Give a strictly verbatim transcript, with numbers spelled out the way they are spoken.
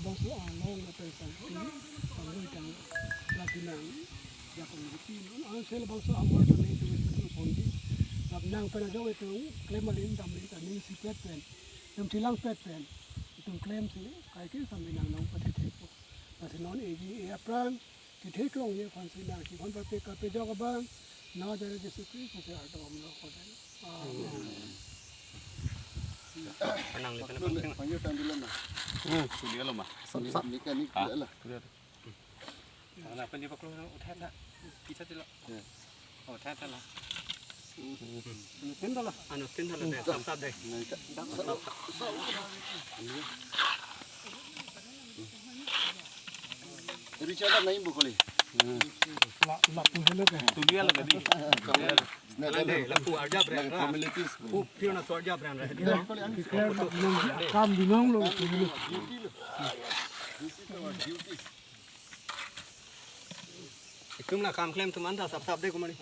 labangso along lapen sangti, along tang, lapi nang, ya kong di pi, non, an sel labangso award to ne tu itu pon di, lap nang pen ajok itu, klem alim dam alim ta ning sipet pen, dam chilang pet pen, itum klemsi, kaike sambil nang nang pati thepo. Lasi non eji e apran, kethe klongji aphansi nang kihon pape kapejok abang, nang jare Jisu Khristo si ardom lo koden. Amen. Anang le, Pangjir tang dilo ma. Hmm, sulia lo ma. Sap, sap. Nika, nika, ah, la. Sulia. Ana panji paklo uthan da. Kita tilo. Ya. Oh, uthan da la. Anu tin da la. Anu tin da la de, sap sap de. Richard na imbu kuli. La, lapu helo ke. Sulia lo ke di. Sulia lo. Nang de, lapu arja brand ra. Formalities. Pu, pure na so arja brand ra. Kam binong lo. Itum la kam klem atum anta sap sap de kumani.